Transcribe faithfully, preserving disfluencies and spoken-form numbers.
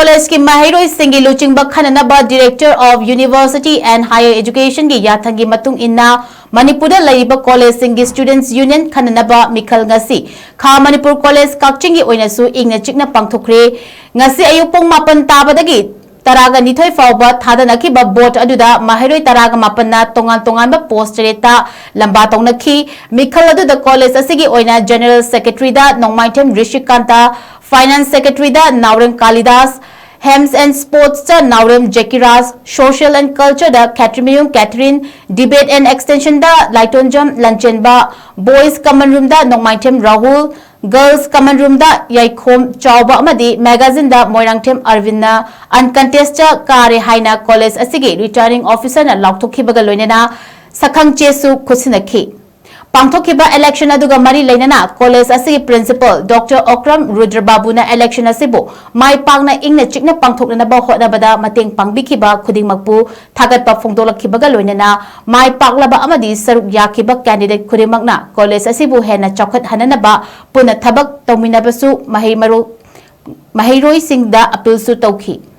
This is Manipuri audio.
ꯀꯣꯂꯦꯖꯀꯤ ꯃꯍꯩꯔꯣꯏꯁꯤꯡꯒꯤ ꯂꯨꯆꯤꯡꯕ ꯈꯟꯅꯅꯕ Director of University and Higher Educationꯒꯤ ꯌꯥꯊꯪꯒꯤ ꯃꯇꯨꯡ ꯏꯟꯅ ꯃꯅꯤꯄꯨꯔꯗ ꯂꯩꯔꯤꯕ ꯀꯣꯂꯦꯖꯁꯤꯡꯒꯤ Students Union ꯈꯟꯅꯅꯕ ꯃꯤꯈꯜ ꯉꯁꯤ ꯈꯥ ꯃꯅꯤꯄꯨꯔ ꯀꯣꯂꯦꯖ ꯀꯛꯆꯤꯡꯒꯤ ꯑꯣꯏꯅꯁꯨ ꯏꯪꯅ ꯆꯤꯛꯅ ꯄꯥꯡꯊꯣꯛꯈ꯭ꯔꯦ꯫ ꯉꯁꯤ ꯑꯌꯨꯛ ꯄꯨꯡ ꯃꯥꯄꯟ ꯇꯥꯕꯗꯒꯤ ꯇꯔꯥꯒ ꯅꯤꯊꯣꯏ ꯐꯥꯎꯕ ꯊꯥꯗꯅꯈꯤꯕ ꯚꯣꯠ ꯑꯗꯨꯗ ꯃꯍꯩꯔꯣꯏ ꯇꯔꯥꯒ ꯃꯥꯄꯟꯅ ꯇꯣꯉꯥꯟ ꯇꯣꯉꯥꯟꯕ ꯄꯣꯁ ꯇꯔꯦꯠꯇ ꯂꯝꯕꯥ ꯇꯧꯅꯈꯤ꯫ ꯃꯤꯈꯜ ꯑꯗꯨꯗ ꯀꯣꯂꯦꯖ ꯑꯁꯤꯒꯤ ꯑꯣꯏꯅ General Secretaryꯗ ꯅꯣꯡꯃꯥꯏꯊꯦꯝ ꯔꯤꯁꯤꯀꯥꯟꯇ, Finance Secretaryꯗ ꯅꯥꯎꯔꯦꯝ ꯀꯥꯂꯤꯗꯥꯁ, Hems and Sportsꯇ ꯅꯥꯎꯔꯦꯝ ꯖꯦꯀꯤꯔꯥꯖ, Social and Cultureꯗ ꯈꯦꯇ꯭ꯔꯤꯃꯌꯨꯝ ꯀꯦꯊꯔꯤꯟ, Debate and Extensionꯗ ꯂꯥꯏꯇꯣꯟꯖꯝ ꯂꯟꯆꯦꯟꯕ, Boys Common Roomꯗ ꯅꯣꯡꯃꯥꯏꯊꯦꯝ ꯔꯥꯍꯨꯜ, Girls Common Roomꯗ ꯌꯥꯏꯈꯣꯝ ꯆꯥꯎꯕ ꯑꯃꯗꯤ Magazineꯗ ꯃꯣꯏꯔꯥꯡꯊꯦꯝ ꯑꯔꯕꯤꯟꯅ uncontestedꯇ ꯀꯥꯔꯦ ꯍꯥꯏꯅ ꯀꯣꯂꯦꯖ ꯑꯁꯤꯒꯤ Returning Officerꯅ ꯂꯥꯎꯊꯣꯛꯈꯤꯕꯒ ꯂꯣꯏꯅꯅ ꯁꯛꯈꯪ ꯆꯦꯁꯨ ꯈꯨꯠꯁꯤꯟꯅꯈꯤ꯫ ꯄꯥꯡꯊꯣꯛꯈꯤꯕ election ꯑꯗꯨꯒ ꯃꯔꯤ ꯂꯩꯅꯅ ꯀꯣꯂꯦꯖ ꯑꯁꯤꯒꯤ Principal Doctor Okram Rudrababuꯅ election ꯑꯁꯤꯕꯨ ꯃꯥꯏ ꯄꯥꯛꯅ ꯏꯪꯅ ꯆꯤꯛꯅ ꯄꯥꯡꯊꯣꯛꯅꯅꯕ ꯍꯣꯠꯅꯕꯗ ꯃꯇꯦꯡ ꯄꯥꯡꯕꯤꯈꯤꯕ ꯈꯨꯗꯤꯡꯃꯛꯄꯨ ꯊꯥꯒꯠꯄ ꯐꯣꯡꯗꯣꯛꯂꯛꯈꯤꯕꯒ ꯂꯣꯏꯅꯅ ꯃꯥꯏ ꯄꯥꯛꯂꯕ ꯑꯃꯗꯤ ꯁꯔꯨꯛ ꯌꯥꯈꯤꯕ candidate ꯈꯨꯗꯤꯡꯃꯛꯅ ꯀꯣꯂꯦꯖ ꯑꯁꯤꯕꯨ ꯍꯦꯟꯅ ꯆꯥꯎꯈꯠꯍꯟꯅꯅꯕ ꯄꯨꯟꯅ ꯊꯕꯛ ꯇꯧꯃꯤꯟꯅꯕꯁꯨ ꯃꯍꯩ ꯃꯔꯣ-, ꯃꯍꯩꯔꯣꯏꯁꯤꯡꯗ appealꯁꯨ ꯇꯧꯈꯤ꯫